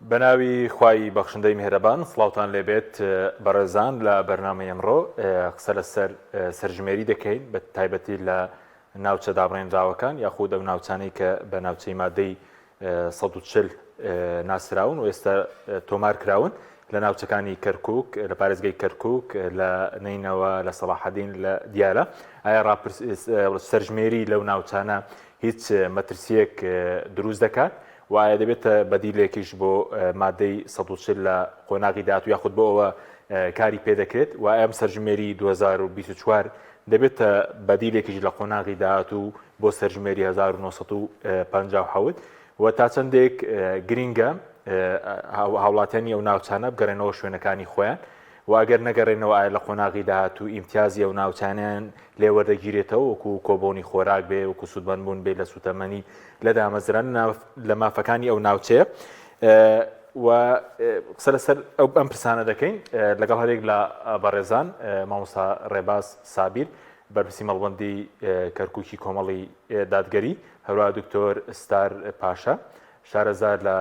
بەناوی خوای بەخشندەی میهرەبان سڵاوتان لێبێت بەڕێزان لە بەرنامەی ئەمڕۆ قسە لەسەر سەرژمێری دەکەین بە تایبەتی لە ناوچە دابڕێنراوەکان یاخود ئەو ناوچانەی کە بە ناوچەی مادەی 140 ناسراون و ئێستا تۆمار کراون لە ناوچەکانی کەرکک لە پارێزگای کەرکک لە نەینەوە لە سەڵاحەدین لە دیالە ئایا سەرژمێری لەو ناوچانە هیچ مەترسیەک دروست دەکات و ئایا دەبێتە بەدیلێکیش بۆ مادەی 140 لە قۆناغی داهاتوو یاخود بۆ ئەوە کاری پێدەکرێت و ئەم سەرژمێری 2024 دەبێتە بەدیلێکیش لە قۆناغی داهاتوو بۆ سەرژمێری 1957 و تا چەندێک گرینگە هاوڵاتیانی ئەو ناوچانە بگەڕێنەوە شوێنەکانی خۆیان و ئەگەر نەگەڕێنەوە ئایا لە قۆناغی داهاتوو ئیمتیازی ئەو ناوچانەیان لێ وەردەگیرێتەوە وەکو کۆبۆنی خۆراک بێ وەکو سوودمەند بوون بێ لە سووتەمەنی لە دامەزران لە مافەکانی ئەو ناوچەیە و قسە لەسەر ئەو ئەم پرسانە دەکەین لەگەڵ هەرێک لە بەڕێزان مامۆستا ڕێباز سابیر بەرپرسی مەڵبەندی کەرکوکی کۆمەڵی دادگەری هەروە دکتۆر ستار پاشا شارەزا لە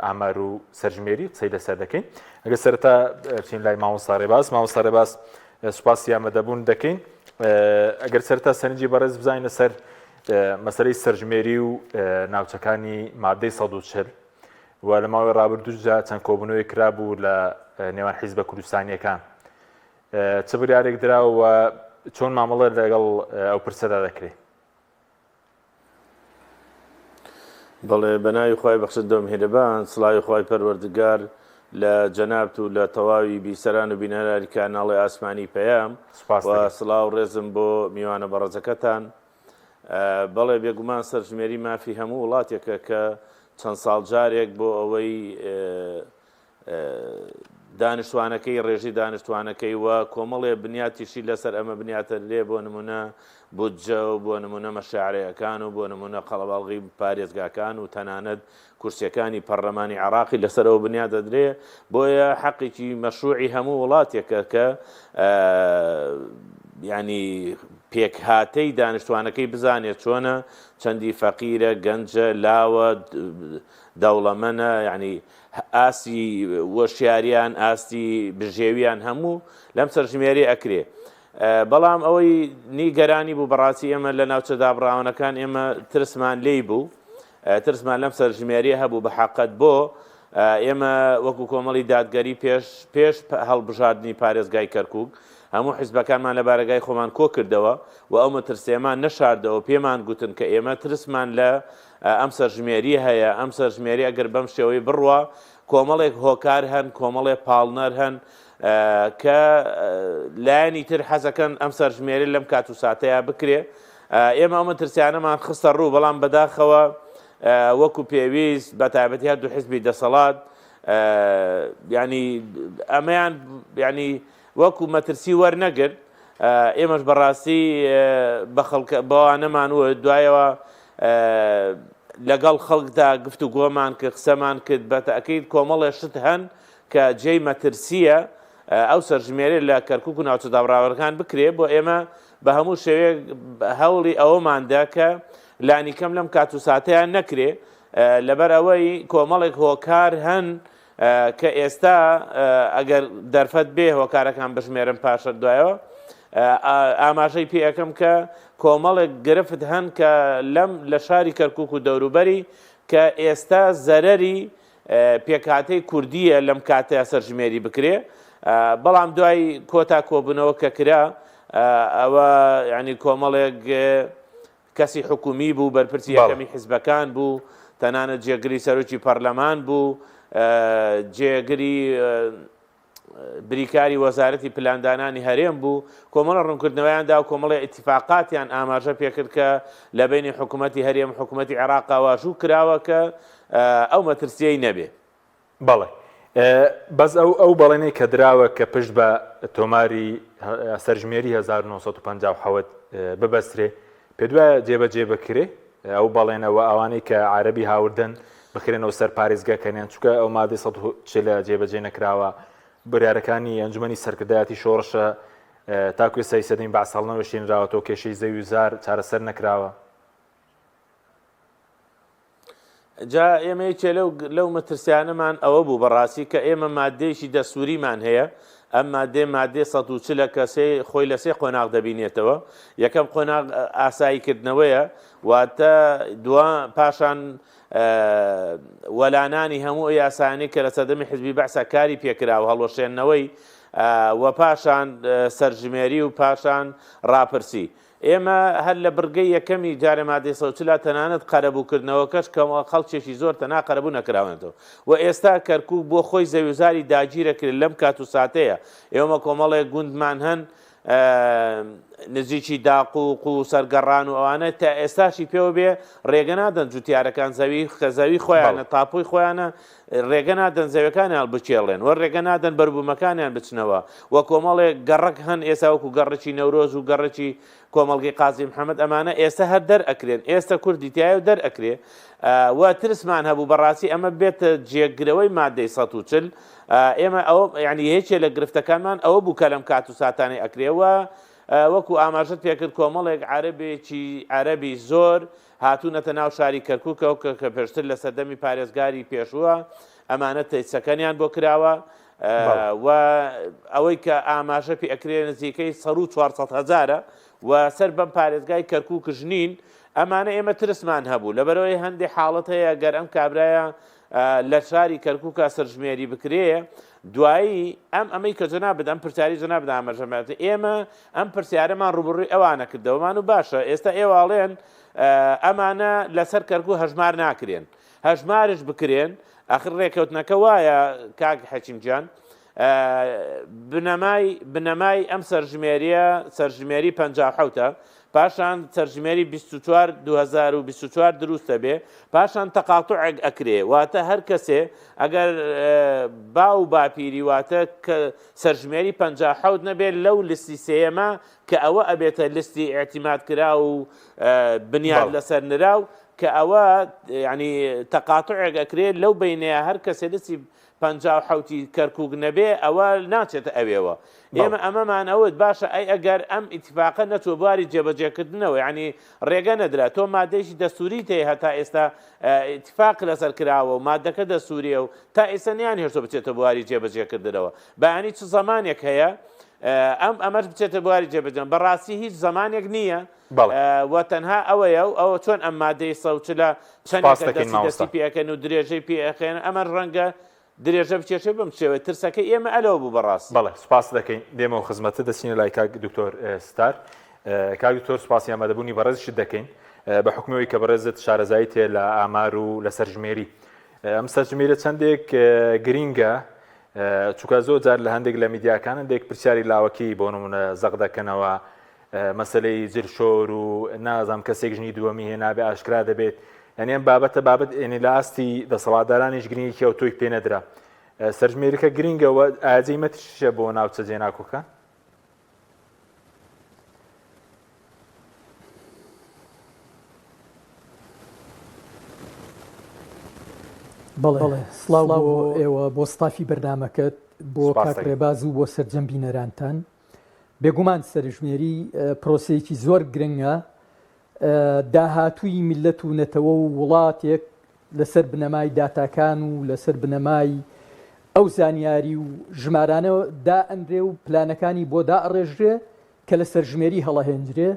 ئامار و سەرژمێری قسەی لەسەر دەکەین ئەگەر سەرەتا بچین لای مامۆستا ڕێباز مامۆستا ڕێباز سوپاسی ئامادەبوون دەکەین ئەگەر سەرتا سەرنجی بەڕێز بزانین لەسەر مەسەلەی سەرژمێری و ناوچەکانی مادەی 140 و لە ماوەی ڕابردووشدا چەند کۆبوونەوەی کرابوو لە نێوان حیزبە کوردستانیەکان چ بریارێک دراوە و چۆن مامەڵە لەگەڵ ئەو پرسەدا دەکرێت؟ بەڵێ بەناوی خوای بەخشندە و میهرەبان سڵاوی خوای پەروەردگار لە جەنابت و لە تەواوی بیسەران و بینەرانی کاناڵی ئاسمانی پەیام سوپاس و دەکەم. سڵاو ڕێزم بۆ میوانە بەڕێزەکەتان بەڵێ بێگومان سەرژمێری مافی هەموو وڵاتێکە کە چەند ساڵ جارێک بۆ ئەوەی دانیشتوانەکەی، ڕێژەی دانیشتوانەکەی و کۆمەڵێ بنیاتیشی لەسەر ئەمە بنیاتەنرێ بۆ نمونە بودجە و بۆ نمونە مەشارەکان و بۆ نمونە قەڵەباڵغی پارێزگاکان و تەنانەت کورسیەکانی پەرلەمانی عێراقی لەسەرەوە بنیات دەدرێ بۆیە حەقێکی مەشروعی هەموو وڵاتێکە کە ینی پێکهاتەی دانیشتوانەکەی بزانێت چۆنە چەندی فەقیرە گەنجە لاوە دەوڵەمەنە یعنی ئاستی وەشیاریان ئاستی بژێویان هەموو لەم سەرژمێری ئەکرێ بەڵام ئەوەی نیگەرانی بوو بەڕاستی ئێمە لە ناوچە دابڕاوەکان ئێمە ترسمان لێی بوو ترسمان لەم سەرژمێریە هەبوو بە حەقەت بۆ ئێمە وەکو کۆمەڵی دادگەری پێش پێش هەڵبژاردنی پارێزگای کەرکک هەموو حیزبەکانمان لە بارەگای خۆمان کۆ کردەوە و ئەو مەترسیەمان نەشاردەوە پێمان گوتن کە ئێمە ترسمان لە ئەم سەرژمێریە هەیە، ئەم سەرژمێریە ئەگەر بەم شێوەی بڕوا کۆمەڵێک هۆکار هەن، کۆمەڵێ پاڵنەر هەن کە لایەنی تر حەزەکەن ئەم سەرژمێری لەم کات و ساتەیە بکرێ. ئێمە ئەو مەترسیانەمان خستە ڕوو، بەڵام بەداخەوە وەکو پێویست بە تایبەتی هەردوو حزبی دەسەڵات ینی ئەمەیان ینی وەکو مەترسی وەرنەگرت، ئێمەش بەڕاستی بە خەڵک بەوانەمان وت، دوایەوە لەگەڵ خەڵکدا گفتوگۆمان کرد، قسەمان کرد، بە تەئکید کۆمەڵێ شت هەن کە جێی مەترسییە ئەو سەرژمێریە لە کەرکوک و ناوچە دابڕاوەکان بکرێ، بۆ ئێمە بە هەموو شێوەیەک هەوڵی ئەوەمان دا کە لانیکەم لەم کات و ساتەیان نەکرێ، لەبەر ئەوەی کۆمەڵێک هۆکار هەن کە ئێستا ئەگەر دەرفەت بێ هۆکارەکان بژمێرم پاشە دوایەوە ئاماژەی پێ ئەکەم کە کۆمەڵێک گرفت هەن کە لەم لە شاری کەرکک و دەوروبەری کە ئێستا زەرەری پێکهاتەی کوردیە لەم کاتەیە سەرژمێری بکرێ بەڵام دوای کۆتا کۆبوونەوە کە کرا ئەوە ینی کۆمەڵێک کەسی حکومی بوو، بەرپرسی یەکەمی حیزبەکان بوو، تەنانەت جێگری سەرۆکی پەرلەمان بوو، جێگری بریکاری وەزارەتی پلاندانانی هەرێم بوو، کۆمەڵە ڕوونکردنەوەیان دا و کۆمەڵی ئیتیفاقاتیان ئاماژە پێکرد کە لە بەینی حکوومەتی هەرێم و حکوومەتی عێراقا واژوو کراوە کە ئەو مەترسییەی نەبێ. بەڵێ بەس ئەو ئەو بەڵێنەی کە دراوە کە پشت بە تۆماری سەرژمێری 1957 ببەسترێ پێت وایە جێبەجێ بکرێ ئەو بەڵێنە و ئەوانەی کە عەرەبی هاوردن بخرێنەوە سەر پارێزگاکانیان چونکە ئەو مادەی 140 جێبەجێ نەکراوە بڕیارەکانی ئەنجومەنی سەرکردایەتی شۆڕشە تاکو ئێستا سەدەی بەعس هەڵنەوەشێنراوەتەوە کێشەی زەوی و زار چارەسەر نەکراوە. جا ئێمە یەکێ لەو لەو مەترسیانەمان ئەوە بوو بەڕاستی کە ئێمە ماددەیەکی دەستووریمان هەیە، ئەم ماددەیە ماددەی 140 ە کە سێ خۆی لە سێ قۆناغ دەبینێتەوە، یەکەم قۆناغ ئاساییکردنەوەیە، واتە دوا پاشان وەلانانی هەموو ئەو یاسایانەی کە لە سەردەمی حزبی بەعسا کاری پێکرا و هەڵوەشێندنەوەی و پاشان سەرژمێری و پاشان ڕاپرسی. ئێمە هەر لە بڕگەی یەکەمی جارێ مادەی 140 تەنانەت قەرەبووکردنەوەکەش کە خەڵکێکی زۆر تەنها قەرەبوو نەکراونەتەوە و ئێستا کەرکوک بۆ خۆی زەویوزاری داگیرەکرێت لەم کات و ساتەیە ئێمە کۆمەڵێک گوندمان هەن نزیکی داقوق و سەرگەڕان و ئەوانە تا ئێستاشی پێوە بێ ڕێگە نادەن جوتیارەکان زەوی کە زەوی خۆیانە تاپۆی خۆیانە ڕێگە نادەن زەویەکانیان بکێڵێن و ڕێگە نادەن بەروبوومەکانیان بچنەوە و کۆمەڵێک گەڕەک هەن ئێستا وەکو گەڕەکی نەورۆز و گەڕەکی کۆمەڵگەی قازی محەممەد ئەمانە ئێستا هەر دەرئەکرێن ئێستا کوردی تایە و دەرئەکرێ و ترسمان هەبوو بەڕاستی ئەمە بێتە جێگرەوەی مادەی 140 ئێمە ئەوە یعنی یەکێ لە گرفتەکانمان ئەوە بوو کە لەم کات و ساتانەی ئەکرێ و وەکو ئاماژەت پێکرد کۆمەڵێک عەرەبێکی عەرەبی زۆر هاتوونەتە ناو شاری کەرکوکەوە کە کە پێشتر لە سەردەمی پارێزگاری پێشووە ئەمانە تەیسەکەنیان بۆ کراوە و ئەوەی کە ئاماژە پێ ئەکرێ نزیکەی سەرو 400 هەزارە و سەر بەم پارێزگای کەرکوکش نین ئەمانە ئێمە ترسمان هەبوو لەبەرەوەی هەندێک حاڵەت هەیە گەر ئەم کابرایە لە شاری کەرکوکا سەرژمێری بکرێ دوایی ئەم ئەمەی کە جەنابت ئەم پرسیاری جەنابت ئاماژە بە ئێمە ئەم پرسیارەمان ڕووبەڕووی ئەوانە کردەوەمان و باشە ئێستا ئێوە ئەڵێن ئەمانە لەسەر کەرکوک هەژمار ناکرێن هەژمارش بکرێن ئەخر ڕێکەوتنەکە وایە کاک حەکیم گیان بنەمای بنەمای ئەم سەرژمێریە سەرژمێری 57ە پاشان سەرژمێری 24 2024 دروستە بێ پاشان تەقاتوعێک ئەکرێ واتە هەر کەسێ ئەگەر باو باپیری واتە کە سەرژمێری 57 نەبێت لەو لستی سێیەمە کە ئەوە ئەبێتە لستی ئیعتیماد کراو و بنیاد لەسەر نراو کە ئەوە یعنی تەقاتوعێک ئەکرێ لەو بینەیە هەر کەسێ لستی 57 ی کەرکوک نەبێ ئەوە ناچێتە ئەوێوە ئێمە ئەمەمان ئەوت باشە ئەی ئەگەر ئەم ئیتفاقە نەچوە بواری جێبەجێکردنەوە یعنی ڕێگە نەدرا تۆ مادەیەکی دەستوریت هەیە هەتا ئێستا ئیتفاق لەسەر کراوە و مادەکە دەستوریە و تا ئێستا نیان هێشتۆ بچێتە بواری جێبەجێکردنەوە بەیانی چ زەمانێک هەیە ئەم ئەمەش بچێتە بواری جێبەجێ بەڕاستی هیچ زەمانێک نییە و تەنها ئەوەیە و ئەوە چۆن ئەم مادەی سەوچلە چەندێکە دەستی دەستی پێەکەن و درێژەی پێەخێن ئەمە ڕەنگە درێژە بکێشێ بەم شێوەیە ترسەکەی ئێمە ئەلەوە بوو بەڕاستی. بەڵێ سوپاست دەکەین دێمەوە خزمەتت دەچینە لای کاک دکتۆر ستار کاک دکتۆر سوپاسی ئامادەبوونی بەڕێزیشت دەکەین بە حوکمی ئەوەی کە بەڕێزت شارەزاییت هەیە لە ئامار و لە سەرژمێری ئەم سەرژمێرە چەندێک گرینگە چونکە زۆر جار لە هەندێک لە میدیاکان هەندێک پرسیاری لاوەکی بۆ نمونە زەق دەکەنەوە مەسەلەی جلشۆر و نازانم کەسێک ژنی دووەمی هێنابێ ئاشکرا دەبێت یعنی ئەم بابەتە بابەت ێنی لە ئاستی دەسەڵاتدارانیش گرنگێکی ئەوتۆی پێ نەدرا سەرژمێریکە گرنگە و ئاجەی مەترسیشە بۆ ناوچە جێناکۆکان بەڵێ سڵاو بۆ ئێوە بۆ ستافی بەرنامەکەت بۆ کاک ڕێباز و بۆ سەرجەم بینەرانتان بێگومان سەرژمێری پرۆسەیەکی زۆر گرنگە، داهاتووی میللەت و نەتەوە و وڵاتێک لەسەر بنەمای داتاکان و لەسەر بنەمای ئەو زانیاری و ژمارانە دائەنرێ و پلانەکانی بۆ دائەڕێژرێ کە لە سەرژمێری هەڵەهێنجرێ.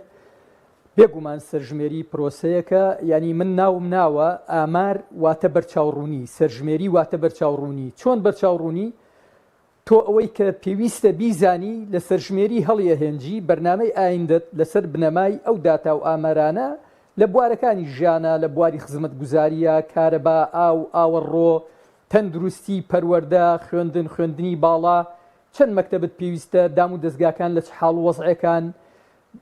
بێگومان سەرژمێری پرۆسەیەکە، یانی من ناوم ناوە ئامار واتە بەرچاوڕوونی، سەرژمێری واتە بەرچاوڕوونی، چۆن بەرچاوڕوونی؟ تۆ ئەوەی کە پێویستە بیزانی لە سەرژمێری هەڵیئەهێنجی، بەرنامەی ئایندەت لەسەر بنەمای ئەو داتا و ئامارانە لە بوارەکانی ژیانە، لە بواری خزمەتگوزارییە، کارەبا، ئاو، ئاوەڕۆ، تەندروستی، پەروەردە، خوێندن، خوێندنی باڵا، چەند مەکتەبت پێویستە، دام و دەزگاکان لە چ حاڵ و وەزعێکان،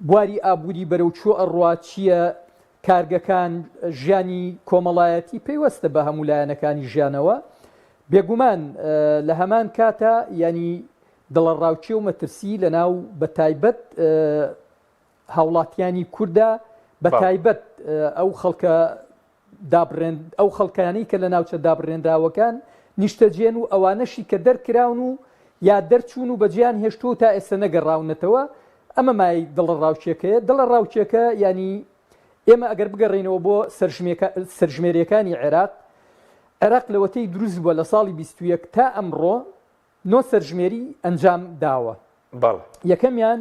بواری ئابووری بەرەو کوێ ئەڕوا، چییە، کارگەکان، ژیانی کۆمەڵایەتی پەیوەستە بە هەموو لایەنەکانی ژیانەوە. بێگومان لە هەمان کاتا یانی دڵەڕاوکێ و مەترسی لە ناو بە تایبەت هاوڵاتیانی کووردا بە تایبەت ئەو خەڵکە دابڕێن ئەو خەڵکانەی کە لە ناوچە دابڕێنراوەکان نیشتەجێن و ئەوانەشی کە دەرکراون و یا دەرچوون و بەجێیان هێشتووە و تا ئێستا نەگەڕاونەتەوە ئەمە مایەی دڵەڕاوکێکەیە دڵەڕاوکێکە یانی ئێمە ئەگەر بگەڕێینەوە بۆ سەرژمێرییەکانی عێراق. عێراق لەوەتەی دروست بووە لە ساڵی 21 تا ئەمڕۆ نۆ سەرژمێری ئەنجام داوە. بەڵێ. یەکەمیان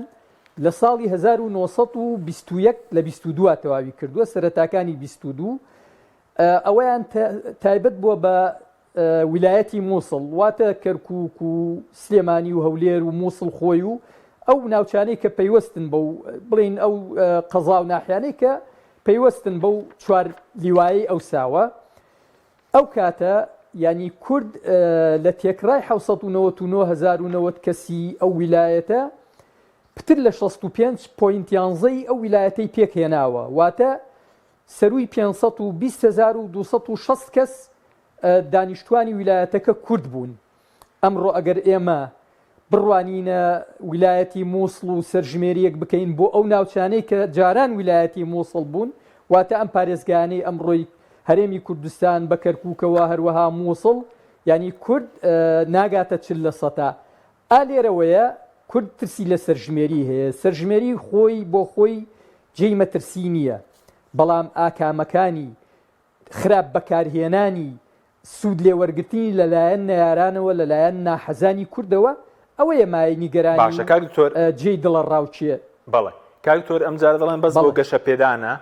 لە ساڵی 1921 لە 22 تەواوی کردووە، سەرەتاکانی 22 ئەوەیان تایبەت بووە بە ویلایەتی مووسڵ، واتە کەرکووک و سلێمانی و هەولێر و مووسڵ خۆی و ئەو ناوچانەی کە پەیوەستن بەو بڵێین ئەو قەزا و ناحیانەی کە پەیوەستن بەو چوار لیوایەی ئەوساوە. ئەو کاتە یانی کورد لە تێکڕای 799,090 کەسی ئەو ویلایەتە پتر لە 65 point یانزەی ئەو ویلایەتەی پێکهێناوە، واتە سەرووی 520,260 کەس دانیشتوانی ویلایەتەکە کورد بوون. ئەمڕۆ ئەگەر ئێمە بڕوانینە ویلایەتی مووسڵ و سەرژمێرییەک بکەین بۆ ئەو ناوچانەی کە جاران ویلایەتی مووسڵ بوون، واتە ئەم پارێزگایانەی ئەمڕۆی هەرێمی کوردستان بە کەرکووکەوە هەروەها مووسڵ، یانی کورد ناگاتە 40 لە سەتا. ئا لێرەوەیە کورد ترسی لە سەرژمێری هەیە. سەرژمێری خۆی بۆ خۆی جێی مەترسی نییە، بەڵام ئاکامەکانی خراپ بەکارهێنانی، سوود لێوەرگرتنی لەلایەن نەیارانەوە، لەلایەن ناحەزانی کوردەوە، ئەوەیە مایەی نیگەرانی باشە و کاک دکتۆر. جێی دڵەڕاوکێ. بەڵێ کاک دکتۆر ئەمجارە دەڵێن بەس بۆ بەڵێ. گەشەپێدانە،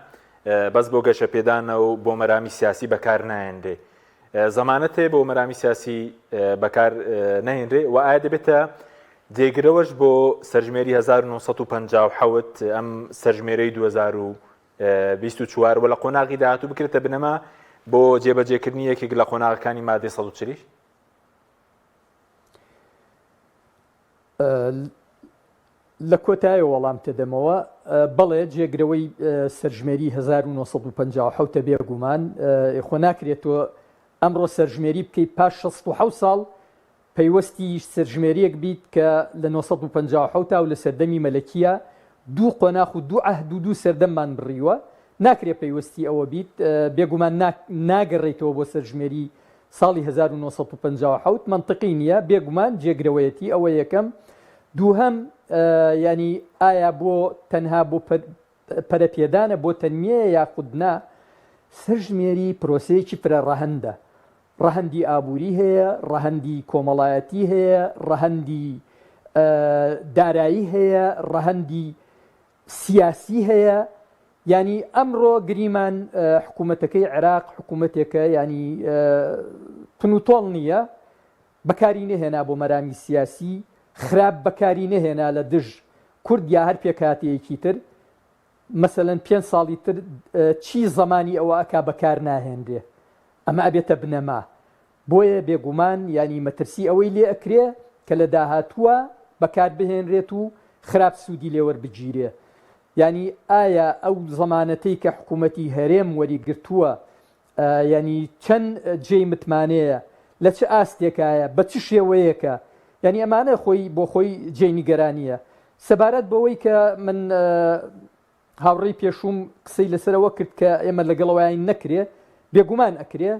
بەس بۆ گەشەپێدانە و بۆ مەرامی سیاسی بەکار نایەنرێ. زەمانەت هەیە بۆ مەرامی سیاسی بەکار نەهێنرێ و ئایا دەبێتە جێگرەوەش بۆ سەرژمێری 1957 ئەم سەرژمێرەی 2024 و لە قۆناغی داهاتوو بکرێتە بنەما بۆ جێبەجێکردنی یەکێک لە قۆناغەکانی مادەی 140؟ لە کۆتایەوە وەڵام تەدەمەوە، بەڵێ جێگرەوەی سەرژمێری 1957 بێگومان، خۆ ناکرێت تۆ ئەمڕۆ سەرژمێری بکەیت پاش 67 ساڵ پەیوەستی سەرژمێرییەک بیت کە لە 957 و لە سەردەمی مەلەکییە دوو قۆناخ و دوو عەهد و دوو سەردەممان بڕیوە، ناکرێت پەیوەستی ئەوە بیت، بێگومان ناگەڕێیتەوە بۆ سەرژمێری ساڵی 1957 مەنتقی نییە، بێگومان جێگرەوەیەتی، ئەوە یەکەم. دووهەم، یانی ئایا بۆ تەنها بۆ پەرەپێدانە بۆ تەنمیەیە یاخود نا، سەرژمێری پرۆسەیەکی فرە ڕەهەندە، ڕەهەندی ئابووری هەیە، ڕەهەندی کۆمەڵایەتی هەیە، ڕەهەندی دارایی هەیە، ڕەهەندی سیاسی هەیە، یانی ئەمڕۆ گریمان حکوومەتەکەی عێراق حکوومەتێکە یانی تونوتۆڵ نییە، بەکاری نەهێنا بۆ مەرامی سیاسی، خراپ بەکاری نەهێنا لە دژ کورد یا هەر پێکهاتەیەکی تر، مەسەلەن پێنج ساڵی تر چی زەمانی ئەوە ئەکا بەکار ناهێنرێ، ئەمە ئەبێتە بنەما. بۆیە بێگومان یانی مەترسی ئەوەی لێ ئەکرێ کە لە داهاتووا بەکار بهێنرێت و خراپ سوودی لێ وەربگیرێ. یانی ئایا ئەو زەمانەتەی کە حکوومەتی هەرێم وەریگرتووە یانی چەند جێی متمانەیە، لە چ ئاستێکایە، بە چ شێوەیەکە، یانی ئەمانە خۆی بۆ خۆی جێی نیگەرانییە. سەبارەت بەوەی کە من هاوڕێی پێشووم قسەی لەسەر ئەوە کرد کە ئێمە لەگەڵ ئەوەین نەکرێ، بێگومان ئەکرێ،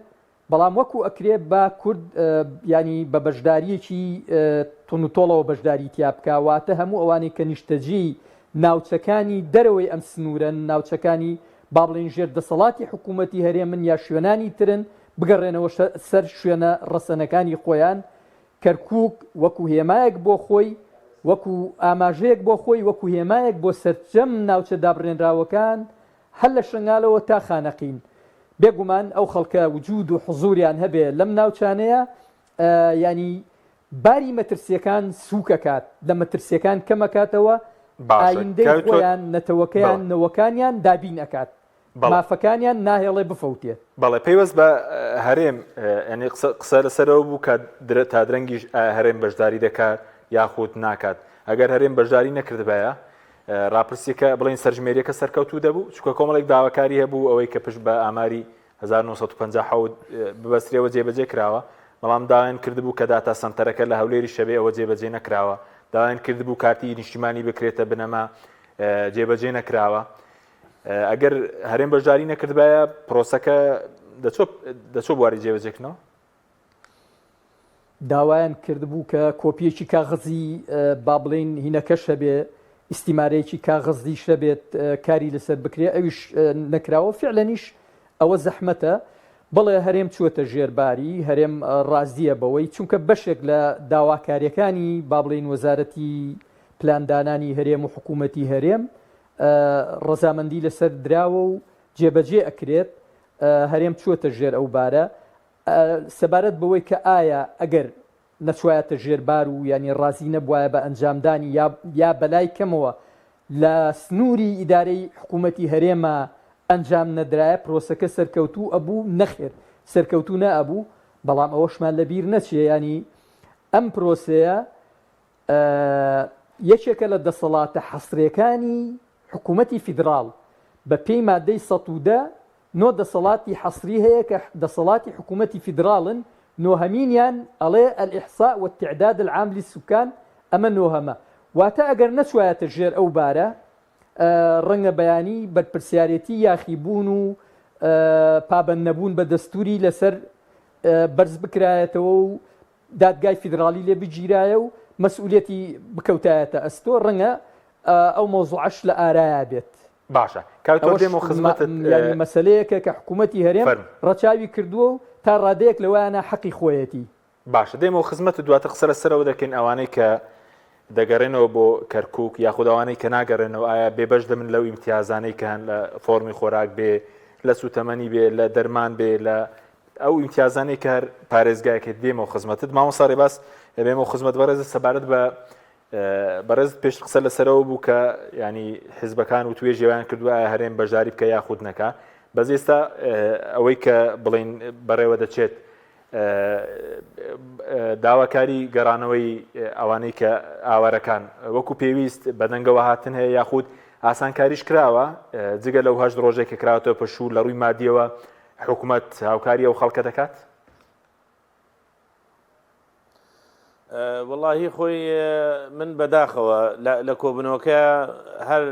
بەڵام وەکو ئەکرێ با کورد یانی بە بەشدارییەکی توندوتۆڵەوە بەشداری تیا بکا، واتە هەموو ئەوانەی کە نیشتەجێی ناوچەکانی دەرەوەی ئەم سنوورەن، ناوچەکانی با بڵێین ژێر دەسەڵاتی حکوومەتی هەرێمن یا شوێنانی ترن، بگەڕێنەوە سەر شوێنە ڕەسەنەکانی خۆیان، کەرکووک وەکو هێمایەک بۆ خۆی، وەکو ئاماژەیەک بۆ خۆی، وەکو هێمایەک بۆ سەرجەم ناوچە دابڕێنراوەکان هەر لە شنگالەوە تا خانەقین. بێگومان ئەو خەڵکە وجود و حزوریان هەبێ لەم ناوچانەیە یانی باری مەترسیەکان سووک ئەکات، لە مەترسیەکان کەم ئەکاتەوە، باشە ئایندەی کاک دکتۆر خۆیان، نەتەوەکەیان، بەڵێ. نەوەکانیان دابین ئەکات، بەڵێ. مافەکانیان ناهێڵێ بفەوتێ. بەڵێ پەیوەست بە هەرێم یانی قسە قسە لەسەر ئەوە بوو کە درە تا درەنگیش ئایا هەرێم بەشداری دەکات یاخود ناکات ئەگەر هەرێم بەشداری نەکردبایە ڕاپرسیەکە بڵێین سەرژمێریەکە سەرکەوتوو دەبوو چونکە کۆمەڵێک داواکاری هەبوو ئەوەی کە پشت بە ئاماری 1957 ببەسترێەوە جێبەجێ کراوە بەڵام داوایان کردبوو کە داتا سەنتەرەکە لە هەولێری شەبێ ئەوە جێبەجێ نەکراوە داوایان کردبوو کارتی نیشتیمانی بکرێتە بنەما جێبەجێ نەکراوە ئەگەر هەرێم بەشداری نەکردبایە پرۆسەکە دەچۆ بواری جێبەجێکردنەوە؟ داوایان کردبوو کە کۆپیەکی کاغەزی با بڵێین هینەکەش هەبێ ئیستیمارەیەکی کاغەزیش هەبێت کاری لەسەر بکرێ ئەویش نەکراوە فعلەنیش ئەوە زەحمەتە. بەڵێ هەرێم چووەتە ژێر باری، هەرێم ڕازییە بەوەی، چونکە بەشێک لە داواکارییەکانی با بڵێین وەزارەتی پلاندانانی هەرێم و حکوومەتی هەرێم ڕەزامەندی لەسەر دراوە و جێبەجێ ئەکرێت، هەرێم چووەتە ژێر ئەو بارە. سەبارەت بەوەی کە ئایا ئەگەر نەچوایەتە ژێر بار و یانی ڕازی نەبوایە بە ئەنجامدانی یا یا بەلای کەمەوە لە سنووری ئیدارەی حکوومەتی هەرێما ئەنجام نەدرایە پرۆسەکە سەرکەوتوو ئەبوو؟ نەخێر سەرکەوتوو نەئەبوو، بەڵام ئەوەشمان لە بیر نەچێ یانی ئەم پرۆسەیە یەکێکە لە دەسەڵاتە حەسرێکانی حکوومەتی فیدراڵ بە پێی مادەی 110 نۆ دەسەڵاتی حەسری هەیە کە دەسەڵاتی حکوومەتی فیدراڵن، نۆهەمینیان ئەڵێ الاحصاء والتعداد العام للسکان ئەمە نۆهەمە. واتە ئەگەر نەچوایەتە ژێر ئەو بارە، ڕەنگە بەیانی بەرپرسیارێتی یاخیبوون و پابەندنەبوون بە دەستووری لەسەر بەرز بکرایەتەوە و دادگای فیدراڵی لێ بگیرایە و مەسئولیەتی بکەوتایەتە ئەستۆ، ڕەنگە ئەو مەوزوعەش لە ئارایا بێت. باشە کاک تۆ ئەوەش دێمەوە خزمەتت یانی مەسەلەیەکە کە حکوومەتی هەرێم فەرموو. ڕەچاوی کردووە و تا ڕادەیەک لەوەیانا حەقی خۆیەتی. باشە دێمەوە خزمەتت دواتر قسە لەسەرەوە دەکەین ئەوانەی کە دەگەڕێنەوە بۆ کەرکوک یاخود ئەوانەی کە ناگەڕێنەوە ئایا بێبەش دەبن لەو ئیمتیازانەی کە هەن لە فۆرمی خۆراک بێ لە سوتەمەنی بێ لە دەرمان بێ لە ئەو ئیمتیازانەی کە هەر پارێزگایەک هەیە دێمەوە خزمەتت مامۆستا ڕێباز بێمەوە خزمەت بەڕێزت سەبارەت بە بەڕێزت پێشتر قسە لەسەرەوە بوو کە ینی حزبەکان و توێژەوەیان کردووە ئایا هەرێم بەشداری بکە یاخود نەکا بەس ئێستا ئەوەی کە بڵین بەڕێوە دەچێت داواکاری گەڕانەوەی ئەوانەی کە ئاوارەکان وەکو پێویست بەدەنگەوە هاتن هەیە یاخود ئاسانکاریش کراوە جگە لەو هەشت ڕۆژێک کە کراوەتەوە پشوو لە ڕووی مادیەوە حکوومەت هاوکاری ئەو خەڵکە دەکات؟ وەڵاهی خۆی من بەداخەوە لە کۆبنەوەکە هەر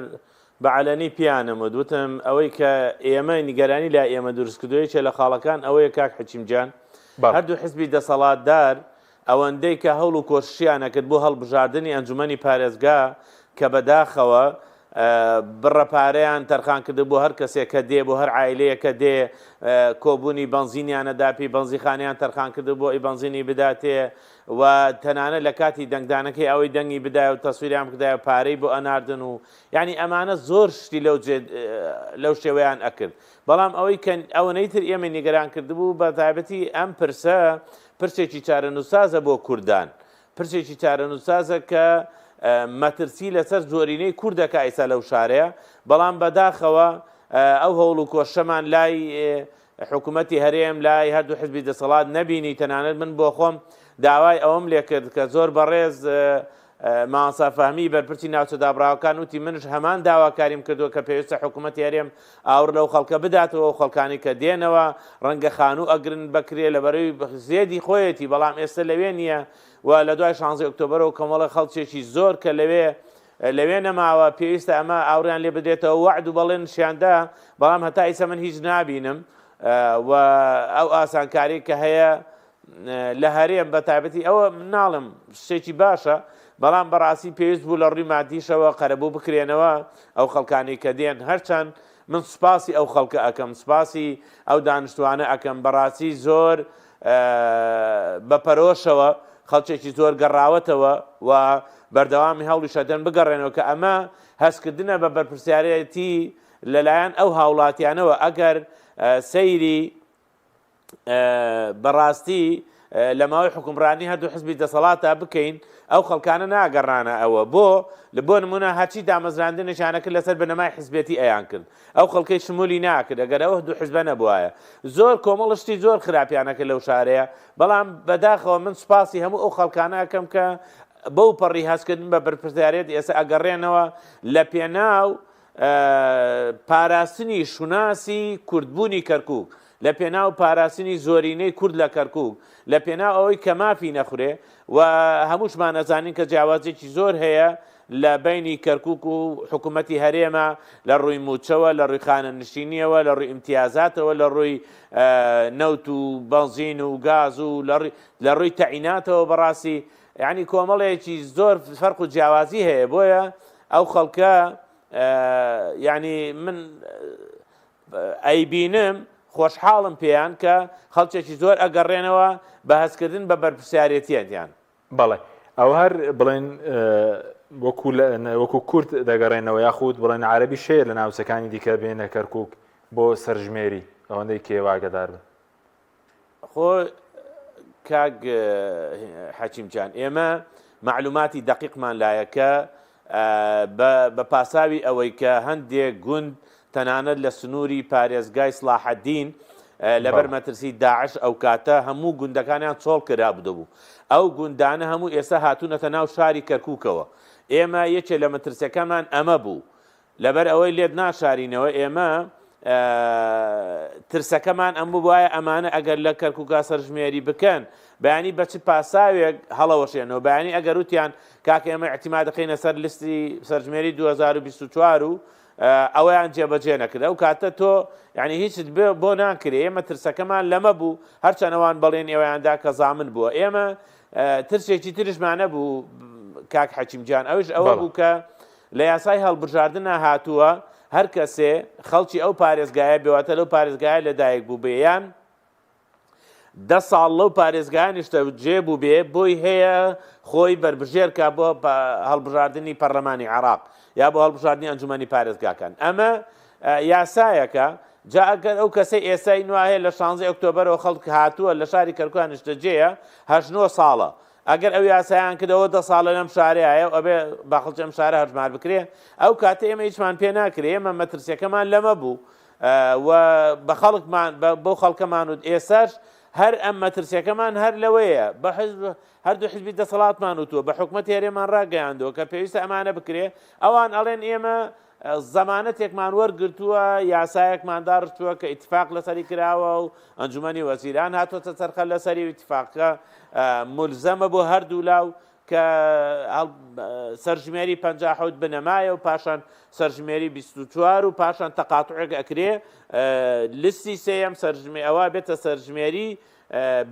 بە عەلەنی پیانم وت وتم ئەوەی کە ئێمە نیگەرانی لا ئێمە دروست کردووە یەکێ لە خاڵەکان ئەوەیە کاک حەکیم جان هەردوو حزبی دەسەڵاتدار ئەوەندەی کە هەوڵ و کۆششیان ئەکرد بۆ هەڵبژاردنی ئەنجومەنی پارێزگا کە بەداخەوە بڕە پارەیان تەرخان کردبوو بۆ هەر کەسێک کە دێ بۆ هەر عایلەیەک کە دێ کۆبوونی بەنزینیان ئەدا پێی بەنزیخانەیان تەرخان کردبوو بۆ ئەوی بەنزینی بداتێ و تەنانەت لە کاتی دەنگدانەکەی ئەوەی دەنگی بدایە و تەسویریان بکردایە پارەی بۆ ئەناردن و یعنی ئەمانە زۆر شتی لەو جێ لەو شێوەیان ئەکرد بەڵام ئەوەی کە ئەوەنەی تر ئێمەی نیگەران کردبوو بە تایبەتی ئەم پرسە پرسێکی چارەنووسسازە بۆ کوردان پرسێکی چارەنووسسازە کە مەترسی لەسەر زۆرینەی کوردە کە ئیستا لەو شارەیە، بەڵام بەداخەوە ئەو هەوڵ و کۆششەمان لای حکوومەتی هەرێم لای هەردوو حزبی دەسەڵات نەبینی، تەنانەت من بۆ خۆم داوای ئەوەم لێکرد کە زۆر بەڕێز مامۆستا فەهمی بەرپرسی ناوچە دابڕاوەکان وتی منش هەمان داواکاریم کردووە کە پێویستە حکوومەتی هەرێم ئاوڕ لەو خەڵکە بداتەوە ئەو خەڵکانی کە دێنەوە ڕەنگە خانوو ئەگرن بەکرێ لەبەرەوەی زێدی خۆیەتی بەڵام ئێستا لەوێ نییە و لە دوای شانزەی ئۆکتۆبەرەوە کۆمەڵە خەڵکێکی زۆر کە لەوێ لەوێ نەماوە پێویستە ئەمە ئاوڕیان لێ بدرێتەوە وەعد و بەڵێنشیاندا بەڵام هەتا ئیسە من هیچ نابینم و ئەو ئاسانکاری کە هەیە لە هەرێم بە تایبەتی ئەوە ناڵم شتێکی باشە بەڵام بەڕاستی پێویست بوو لە ڕووی مادیشەوە قەرەبوو بکرێنەوە ئەو خەڵکانی کە دێن هەرچەند من سوپاسی ئەو خەڵکە ئەکەم سوپاسی ئەو دانیشتوانە ئەکەم بەڕاستی زۆر بە پەرۆشەوە خەڵکێکی زۆر گەڕاوەتەوە و بەردەوامی هەوڵی شەدەن بگەڕێنەوە کە ئەمە هەستکردنە بە بەرپرسیارەتی لەلایەن ئەو هاوڵاتیانەوە ئەگەر سەیری بەڕاستی لە ماوەی حکومڕانی هەردوو حزبی دەسەڵاتە بکەین ئەو خەڵکانە ناگەڕانە ئەوە بۆ لە بۆ نمونە هەرچی دامەزراندنێکیانە کرد لەسەر بنەمای حزبێتی ئەیان کرد ئەو خەڵکەی شمولی ناکرد ئەگەر ئەو دوو حزبە نەبوایە زۆر کۆمەڵ شتی زۆر خراپیانە کرد لەو شارەیە بەڵام بەداخەوە من سوپاسی هەموو ئەو خەڵکانە ئەکەم کە بەو پەڕی هەستکردن بە بەرپرسیارێت ئێستا ئەگەڕێنەوە لە پێناو پاراستنی شوناسی کوردبوونی کەرکوک، لە پێناو پاراستنی زۆرینەی کورد لە کەرکوک، لە پێناو ئەوەی کە مافی نەخورێ و هەمووشمان ئەزانین کە جیاوازیەکی زۆر هەیە لە بەینی کەرکوک و حکوومەتی هەرێمە لە ڕووی مووچەوە، لە ڕووی خانەنشینیەوە، لە ڕووی ئیمتیازاتەوە، لە ڕووی نەوت و بەنزین و گاز و لە ڕووی تەعیناتەوە بەڕاستی یانی کۆمەڵێکی زۆر فەرق و جیاوازی هەیە بۆیە ئەو خەڵکە یانی من ئەیبینم. خۆشحاڵم پێیان کە خەڵکێکی زۆر ئەگەڕێنەوە بە هەستکردن بە بەرپرسیارێتیەتیان. بەڵێ ئەوە هەر بڵێن وەکو وەکو کورد دەگەڕێنەوە یاخود بڵێن عەرەبیش هەیە لە ناوچەکانی دیکە بێنە کەرکک بۆ سەرژمێری ئەوەندەی کێ واگەدار بن. خۆ کاک حەکیم جان ئێمە مەعلوماتی دەقیقمان لایە کە بە پاساوی ئەوەی کە هەندێک گوند تەنانەت لە سنووری پارێزگای سڵاحەدین لەبەر مەترسی داعش ئەو کاتە هەموو گوندەکانیان چۆڵ کرابدەبوو ئەو گوندانە هەموو ئێستا هاتوونەتە ناو شاری کەرکووکەوە ئێمە یەکێ لە مەترسیەکەمان ئەمە بوو لەبەر ئەوەی لێت ناشارینەوە ئێمە ترسەکەمان ئەم بوایە ئەمانە ئەگەر لە کەرکووکا سەرژمێری بکەن بەیانی بە چ پاساوێک هەڵەوەشێنەوە بەیانی ئەگەر وتیان کاکە ئێمە ئیعتیماد دەکەینە سەر لیستی سەرژمێری 2024 و ئەوەیان جێبەجێ نەکرد ئەو کاتە تۆ یعنی هیچت بۆ ناکرێ ئێمە ترسەکەمان لەمە بوو هەرچەند ئەوان بەڵێن ئێوەیاندا کە زامن بووە ئێمە ترسێکی ترشمان نەبوو کاک حەکیم جان ئەوش ئەوە بوو کە لە یاسای هەڵبژاردنا هاتووە هەر کەسێ خەڵکی ئەو پارێزگایە بێ واتە لەو پارێزگایە لەدایک بووبێ یان دە ساڵ لەو پارێزگایە نیشتەجێ بووبێ بۆی هەیە خۆی بەربژێر کا بۆ هەڵبژاردنی پەرلەمانی عێراق یا بۆ هەڵبژاردنی ئەنجومەنی پارێزگاکان ئەمە یاسایەکە جا ئەگەر ئەو کەسەی ئێستای نوا هەیە لە شانزەی ئۆکتۆبەرەوە خەڵک هاتووە لە شاری کەرکوک نیشتەجێیە هەشت نۆ ساڵە ئەگەر ئەو یاسایان کردەوە دە ساڵە لەم شارەیە و ئەبێ بە خەڵکی ئەم شارە هەژمار بکرێ ئەو کاتە ئێمە هیچمان پێ ناکرێ ئێمە مەترسیەکەمان لەمە بوو و بە خەڵکمان بەو خەڵکەمان وت ئێساش هەر ئەم مەترسیەکەمان هەر لەوەیە بە حزب هەردوو حزبی دەسەڵاتمان وتووە بە حکومەتی هەرێمان ڕاگەیاندووە کە پێویستە ئەمانە بکرێ ئەوان ئەڵێن ئێمە زەمانەتێکمان وەرگرتووە، یاسایەکمان داڕشتووە کە ئیتفاق لەسەری کراوە و ئەنجومەنی وەزیران هاتۆتە چەرخە لەسەری و ئیتفاقەکە مولزەمە بۆ هەردوولا و کە سەرژمێری 57 بنەمایە و پاشان سەرژمێری 24 و پاشان تەقاتوعێک ئەکرێ لیستی سێیەم سەرژمێ ئەوە بێتە سەرژمێری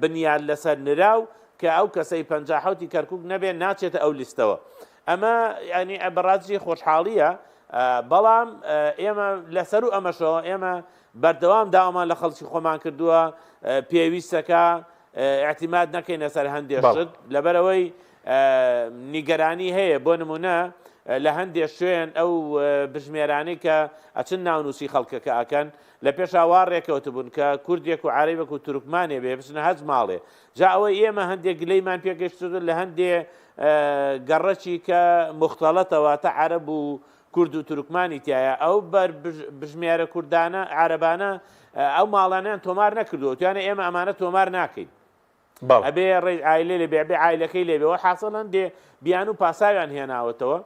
بنیاد لەسەر نراو کە ئەو کەسەی 57 ی کەرکک نەبێ ناچێتە ئەو لیستەوە. ئەمە یانی بەڕاستی خۆشحاڵیە بەڵام ئێمە لەسەر و ئەمەشەوە ئێمە بەردەوام داوامان لە خەڵکی خۆمان کردووە پێویستەکە اعتماد نەکەینە سەر هەندێک شت لەبەرەوەی نیگەرانی هەیە بۆ نمونە لە هەندێک شوێن ئەو بژمێرانەی کە ئەچن ناونووسی خەڵکەکە ئەکەن لە پێشا وا ڕێکەوتبوون کە کوردێک و عەرەبێک و تورکمانێ بێ بچنە هەچ ماڵێ جا ئەوەی ئێمە هەندێک گلەیمان پێگەشتووە لە هەندێ گەڕەکی کە موختەڵەتە واتە عەرەب و کورد و تورکمانی تایە ئەو بەر بژمێرە کوردانە عەرەبانە ئەو ماڵانیان تۆمار نەکردووە توانە ئێمە ئەمانە تۆمار ناکەین ئەبێ ڕێ عایلەی لێ بێ ئەبێ عایلەکەی لێ بێ وەحاسڵ هەندێ بیان و پاساویان هێناوەتەوە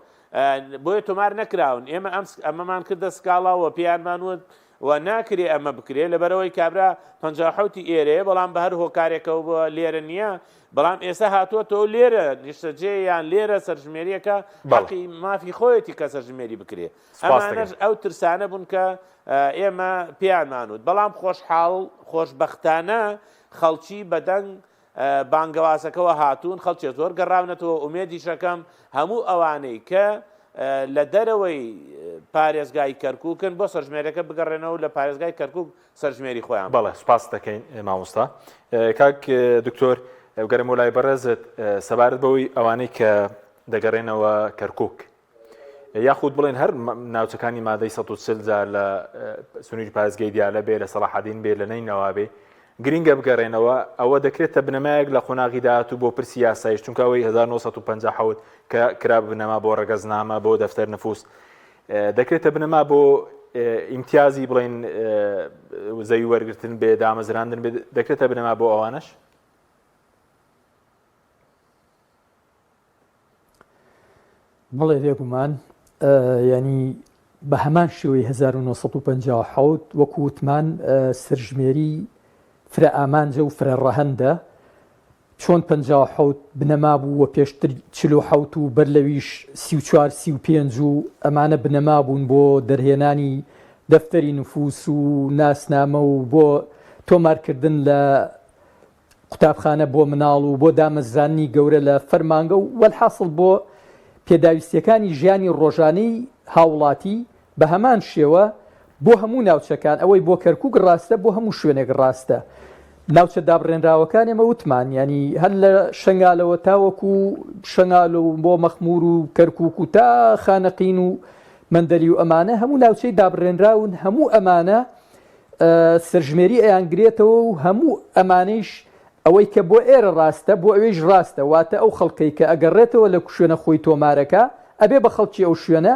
بۆیە تۆمار نەکراون ئێمە ئەم ئەمەمان کردە سکاڵا و پێیانمان وت و ناکرێ ئەمە بکرێ لەبەرئەوەی کابرا 57 ی ئێرەیە بەڵام بە هەر هۆکارێکەوە بووە لێرە نییە بەڵام ئێستا هاتووەتەوە لێرە نیشتەجێ یان لێرە سەرژمێریەکە حەقی مافی خۆیەتی کە سەرژمێری بکرێ ئەمانەش ئەو ترسانە بوون کە ئێمە پێیانمان وت بەڵام خۆشحاڵ خۆشبەختانە خەڵکی بەدەنگ بانگەوازەکەوە هاتوون، خەڵکێ زۆر گەڕاونەتەوە، ئومێدیشەکەم هەموو ئەوانەی کە لە دەرەوەی پارێزگای کەرکووکن بۆ سەرژمێریەکە بگەڕێنەوە و لە پارێزگای کەرکووک سەرژمێری خۆیان بەڵێ بکەن. سوپاست دەکەین مامۆستا. کاک دکتۆر بگەرێمەوە لای بەڕێزت سەبارەت بەوەی ئەوانەی کە دەگەڕێنەوە کەرکووک یاخود بڵێن هەر ناوچەکانی مادەی 140 جار لە سنووری پارێزگەی دیالە بێ لە سەڵاحەدین بێ لە نەینەوا بێ گرینگە بگەڕێنەوە ئەوە دەکرێتە بنەمایەک لە قۆناغی داهاتوو بۆ پرسی یاسایش چونکە ئەوەی 1957 کە کرا بنەما بۆ ڕەگەزنامە بۆ دەفتەر نفوس دەکرێتە بنەما بۆ ئیمتیازی بڵێن زەوی وەرگتن بێ دامەزراندن بێ دەکرێتە بنەما بۆ ئەوانش بەڵێ بێگومان یانی بە هەمان شێوەی 1957 وەکو وتمان سەرژمێری فرە ئامانجە و فرە ڕەهەندە چۆن 57 بنەما بوو و پێشتر 47 و بەر لەویش 34 35 و ئەمانە بنەما بوون بۆ دەرهێنانی دەفتەری نفوس و ناسنامە و بۆ تۆمارکردن لە قوتابخانە بۆ مناڵ و بۆ دامەزراندنی گەورە لە فەرمانگە و وەلحاسڵ بۆ پێداویستیەکانی ژیانی ڕۆژانەی هاوڵاتی بە هەمان شێوە. بۆ هەموو ناوچەکان، ئەوەی بۆ کەرکوک ڕاستە بۆ هەموو شوێنێک ڕاستە. ناوچە دابڕێنراوەکان ئێمە وتمان یانی هەر لە شەنگالەوە تاوەکو شەنگال و بۆ مەخمور و کەرکوک و تا خانەقین و مەندەلی و ئەمانە هەموو ناوچەی دابڕێنراون هەموو ئەمانە سەرژمێری ئەیانگرێتەوە و هەموو ئەمانەیش ئەوەی کە بۆ ئێرە ڕاستە بۆ ئەوێیش ڕاستە واتە ئەو خەڵکەی کە ئەگەڕێتەوە لە شوێنە خۆی تۆمارەکا ئەبێ بە خەڵکی ئەو شوێنە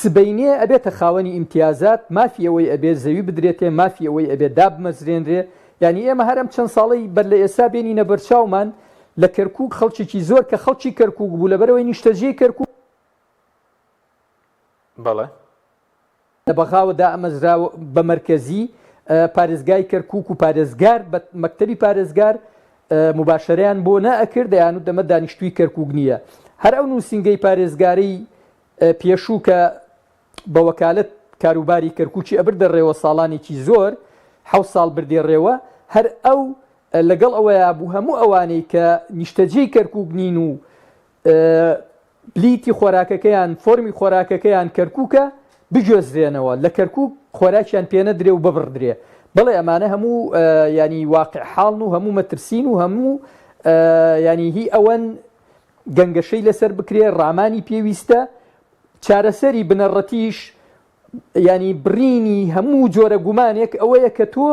سبەینێ ئەبێتە خاوەنی ئیمتیازات مافی ئەوەی ئەبێ زەوی بدرێتێ مافی ئەوەی ئەبێ دابمەزرێنرێ یانی ئێمە هەر ئەم چەند ساڵەی بەر لە ئێستا بێنینە بەرچاومان لە کەرکوک خەڵکێکی زۆر کە خەڵکی کەرکوک بوو لەبەرئەوەی نیشتەجێی کەرکوک بەڵێ. لە بەغاوە دامەزرا بە مەرکەزی پارێزگای کەرکوک و پارێزگار بە مەکتەبی پارێزگار موباشەرەیان بۆ نەئەکرد دەیانوت ئەمە دانیشتووی کەرکوک نییە هەر ئەو نووسینگەی پارێزگارەی پێشوو کە بە وەکالەت کاروباری کەرکوکی ئەبردە ڕێوە ساڵانێکی زۆر حەوت ساڵ بردێ ڕێوە هەر ئەو لەگەڵ ئەوەیا بوو هەموو ئەوانەی کە نیشتەجێی کەرکوک نین و بلیتی خۆراکەکەیان، فۆرمی خۆراکەکەیان کەرکوکە، بگوێزرێنەوە، لە کەرکوک خۆراکیان پێنەدرێ و ببڕدرێ. بەڵێ ئەمانە هەموو یانی واقع حاڵن و هەموو مەترسین و هەموو یانی هی ئەوەن گەنگەشەی لەسەر بکرێ، ڕامانی پێویستە. چارەسەری بنەڕەتیش یانی بڕینی هەموو جۆرە گومانێک ئەوەیە کە تۆ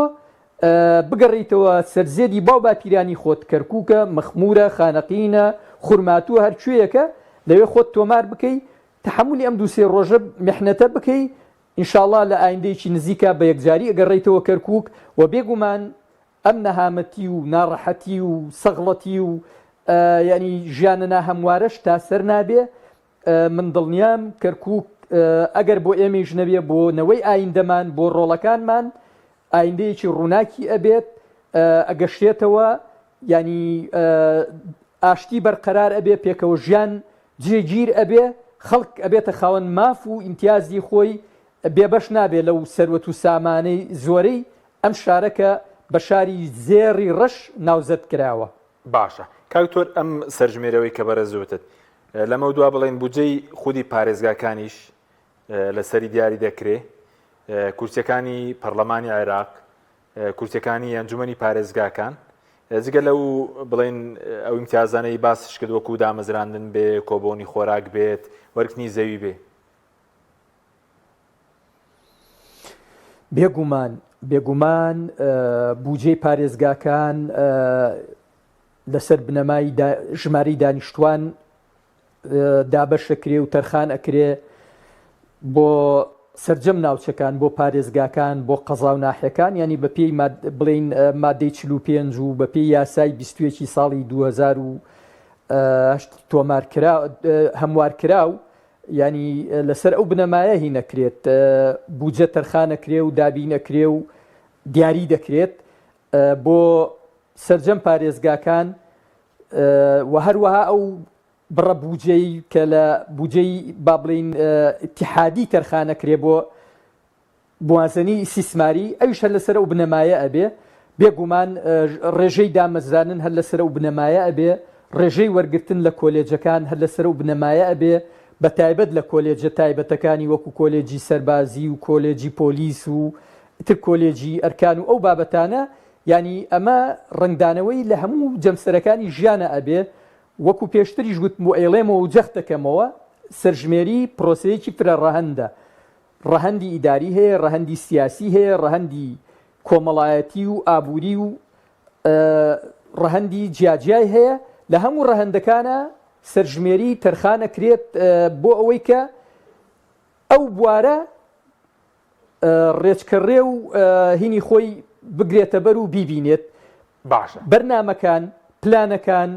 بگەڕێیتەوە سەر زێدی باو باپیرانی خۆت، کەرکوکە، مەخمورە، خانەقینە، خورماتووە هەر کوێیەکە، لەوێ خۆت تۆمار بکەی، تەحەمولی ئەم دوو سێ ڕۆژە میحنەتە بکەی، ئینشاڵا لە ئایندەیەکی نزیکا بە یەکجاری ئەگەڕێیتەوە کەرکوک و بێگومان ئەم نەهامەتی و ناڕەحەتی و سەغڵەتی و یانی ژیانە ناهەموارەش تا سەر نابێ، من دڵنیام کەرکوک ئەگەر بۆ ئێمەیش نەبێ بۆ نەوەی ئایندەمان بۆ ڕۆڵەکانمان ئایندەیەکی ڕووناکی ئەبێت ئەگەشێتەوە یانی ئاشتی بەرقەرار ئەبێ پێکەوە ژیان جێگیر ئەبێ خەڵک ئەبێتە خاوەن ماف و ئیمتیازی خۆی بێبەش نابێ لەو سەروەت و سامانەی زۆرەی ئەم شارە کە بە شاری زێڕی ڕەش ناوزەد کراوە. باشە کاک دکتۆر ئەم سەرژمێرەوەی کە بەڕێز وتت لەمەودوا بڵێن بودجەی خودی پارێزگاکانیش لەسەری دیاری دەکرێ کورسیەکانی پەرلەمانی عێراق کورسیەکانی ئەنجومەنی پارێزگاکان جگە لەو بڵێن ئەو ئیمتیازانەی باسش کرد وەکو دامەزراندن بێ کۆبۆنی خۆراک بێت وەرگرتنی زەوی بێ. بێگومان بێگومان بوجەی پارێزگاکان لەسەر بنەمای ژمارەی دانیشتوان دابەش ئەکرێ و تەرخان ئەکرێ بۆ سەرجەم ناوچەکان بۆ پارێزگاکان بۆ قەزا و ناحیەکان یانی بە پێی بڵێین مادەی 45 و بە پێی یاسای 21 ساڵی 2008 تۆمار کرا هەموار کراو یانی لەسەر ئەو بنەمایە هی نەکرێت بودجە تەرخان ئەکرێ و دابین ئەکرێ و دیاری دەکرێت بۆ سەرجەم پارێزگاکان و هەروەها ئەو بڕە بودجەی کە لە بودجەی با بڵێین ئیتیحادی تەرخانەکرێ بۆ موازنەی ئیستیسماری ئەویش هەر لەسەر ئەو بنەمایە ئەبێ بێ گومان ڕێژەی دامەزرانن هەر لەسەر ئەو بنەمایە ئەبێ ڕێژەی وەرگرتن لە کۆلێجەکان هەر لەسەر ئەو بنەمایە ئەبێ بە تایبەت لە کۆلێجە تایبەتەکانی وەکو کۆلێجی سەربازی و کۆلێجی پۆلیس و تر کۆلێجی ئەرکان و ئەو بابەتانە یانی ئەمە ڕەنگدانەوەی لە هەموو جەمسەرەکانی ژیانا ئەبێ، وەکو پێشتریش وتم و ئەیڵێمەوە و جەخت دەکەمەوە، سەرژمێری پرۆسەیەکی فرە ڕەهەندە، ڕەهەندی ئیداری هەیە، ڕەهەندی سیاسی هەیە، ڕەهەندی کۆمەڵایەتی و ئابووری و ڕەهەندی جیاجیای هەیە، لە هەموو ڕەهەندەکانا سەرژمێری تەرخان ئەکرێت بۆ ئەوەی کە ئەو بوارە ڕێچکە ڕێ و هینی خۆی بگرێتە بەر و بیبینێت. باشە. بەرنامەکان، پلانەکان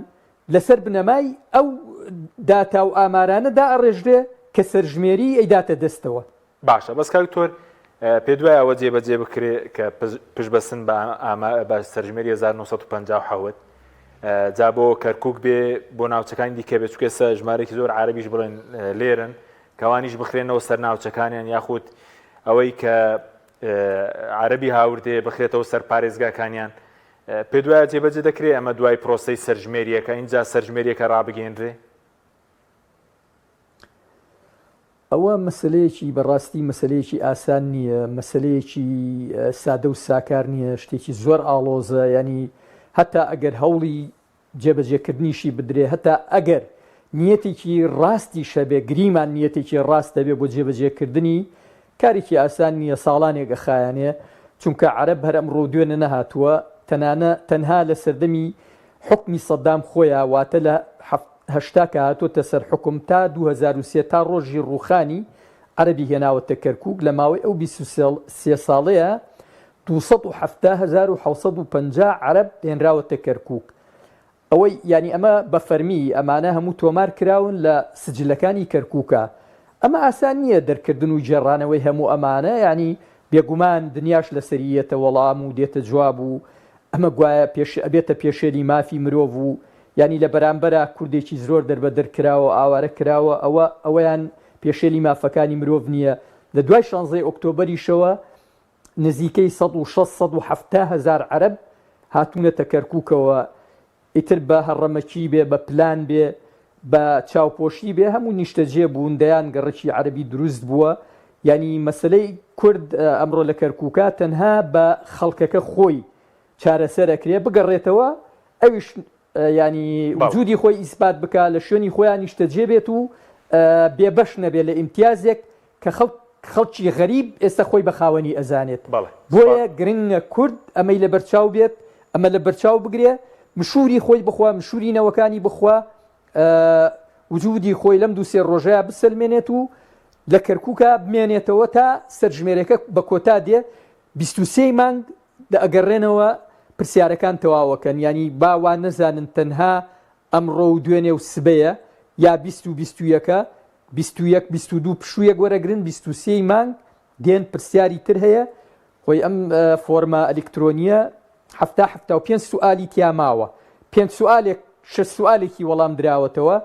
لەسەر بنەمای ئەو داتا و ئامارانە دائەڕێژرێ کە سەرژمێری ئەیداتە دەستەوە. باشە بەس کاک دکتۆر پێت وایە ئەوە جێبەجێ بکرێ کە پشت بەستن بە ئاما بە سەرژمێری 1957 جا بۆ کەرکک بێ بۆ ناوچەکانی دیکە بێ چونکە ئێستا ژمارەیەکی زۆر عەرەبیش بڵێن لێرن کەوانیش بخرێنەوە سەر ناوچەکانیان یاخود ئەوەی کە عەربی هاوردێ بخرێتەوە سەر پارێزگاکانیان پێ دوایە جێبەجێ دەکرێت ئەمە دوای پرۆسی سەرژمێریەکە اینجا سەرژمێریەکە ڕابگەێنرێ؟ ئەوە مەسەلەیەکی بەڕاستی مەسەلەیەکی ئاسان نییە، مەسەلەیەکی سادە و ساکار نییە، شتێکی زۆر ئاڵۆزە، یانی هەتا ئەگەر هەوڵی جێبەجێکردنیشی بدرێ، هەتا ئەگەر نیەتێکی ڕاستیش هەبێ، گریمان نیەتێکی ڕاست هەبێ بۆ جێبەجێکردنی، کارێکی ئاسان نییە، ساڵانێک ئەخایەنێ، چونکە عەرەب هەر ئەمڕۆ و دوێنێ نەهاتووە، تەنانە تەنها لە سەردەمی حوکمی سەدام خۆیا، واتە لە 80 کە هاتۆتە سەر حوکم تا 2003 تا ڕۆژی ڕووخانی، عەرەبی هێناوەتە کەرکووک، لە ماوەی ئەو 23 ساڵەیا 270750 عەرەب هێنراوەتە کەرکووک. ئەوەی یانی ئەمە بە فەرمی ئەمانە هەموو تۆمار کراون لە سجلەکانی کەرکوکە ئەمە ئاسان نییە دەرکردن و گێڕانەوەی هەموو ئەمانە یانی بێگومان دنیاش لەسەری یەتە وەڵام و دێتە جواب و ئەمە گوایە پێش ئەبێتە پێشێلی مافی مرۆڤ و یانی لە بەرامبەرا کوردێکی زرۆر دەربەدەر کراوە ئاوارە کراوە ئەوە ئەوەیان پێشێلی مافەکانی مرۆڤ نییە لە دوای شانزەی ئۆکتۆبەریشەوە نزیکەی 160 170 هەزار عەرەب هاتوونەتە کەرکووکەوە، ئیتر بە هەڕەمەکی بێ، بە پلان بێ، بە چاوپۆشی بێ، هەموو نیشتەجێ بوون، دەیان گەڕەکی عەرەبی دروست بووە، یانی مەسەلەی کورد ئەمڕۆ لە کەرکووکا تەنها بە خەڵکەکە خۆی چارەسەر ئەکرێ، بگەڕێتەوە ئەویش یانی وجودی خۆی ئیسپات بکا، لە شوێنی خۆیان نیشتەجێ بێت و بێبەش نەبێت لە ئیمتیازێک کە خەڵک خەڵکی غەریب ئێستا خۆی بە خاوەنی ئەزانێت. بۆیە گرنگە کورد ئەمەی لەبەرچاو بێت، ئەمە لەبەرچاو بگرێ، مشوری خۆی بخوا، مشوری نەوەکانی بخوا، وجودی خۆی لەم دوو سێ ڕۆژەیا بسەلمێنێت و لە کەرکوکا بمێنێتەوە تا سەرژمێرەکە بە کۆتا دێ 23 مانگ دەئەگەڕێنەوە پرسیارەکان تەواوەکەن یانی با وا نەزانن تەنها ئەمڕۆ و دوێنێ و سبەیە یا 20 و 21ە 21 22 پشوویەک وەرەگرن 23 ی مانگ دێن پرسیاری تر هەیە خۆی ئەم فۆرمە ئەلیکترۆنیە 70 75 سوالی تیا ماوە پێنج سوالێک شەش سوالێکی وەڵام دراوەتەوە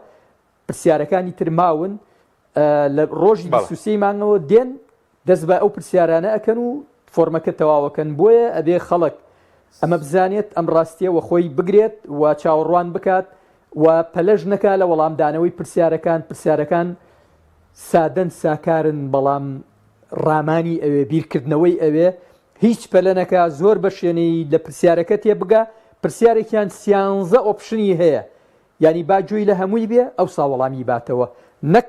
پرسیارەکانی تر ماون لە ڕۆژی 23 ی مانگەوە دێن دەست بە ئەو پرسیارانە ئەکەن و فۆرمەکە تەواوەکەن بۆیە ئەبێ خەڵک ئەمە بزانێت ئەم ڕاستیە وەخۆی بگرێت و چاوەڕوان بکات و پەلەش نەکا لە وەڵامدانەوەی پرسیارەکان پرسیارەکان سادەن ساکارن بەڵام ڕامانی ئەوێ بیرکردنەوەی ئەوێ هیچ پەلە نەکا زۆر بە شێنەیی لە پرسیارەکە تێبگا پرسیارێکیان سیانزە option ی هەیە یانی با گوێی لە هەمووی بێ ئەوسا وەڵامی باتەوە نەک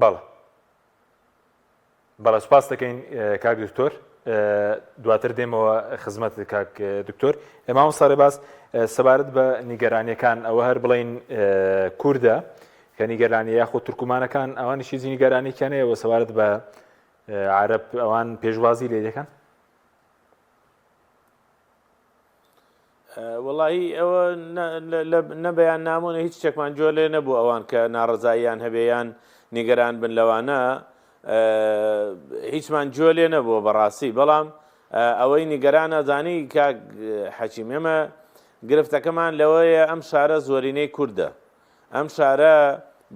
بەڵێ بەڵێ سوپاس دەکەین کاک دکتۆر دواتر دێمەوە خزمەت کاک دکتۆر مامۆستا ڕێباز سەبارەت بە نیگەرانیەکان ئەوە هەر بڵین کوردە کە نیگەرانی یاخود تورکمانەکان ئەوانی چیزی نیگەرانێکیان هەیە سەبارەت بە عرب ئەوان پێشوازی لێ دەکەن وەڵاهی ئەوە نە بەیاننامە و نە هیچ شتێکمان گوێ لێ نەبوو ئەوان کە ناڕەزاییان هەبێ یان نیگەران بن لەوانە هیچمان گوێ لێ نەبووە بەڕاستی بەڵام ئەوەی نیگەرانە زانی کاک حەکیم ئێمە گرفتەکەمان لەوەیە ئەم شارە زۆرینەی کوردە ئەم شارە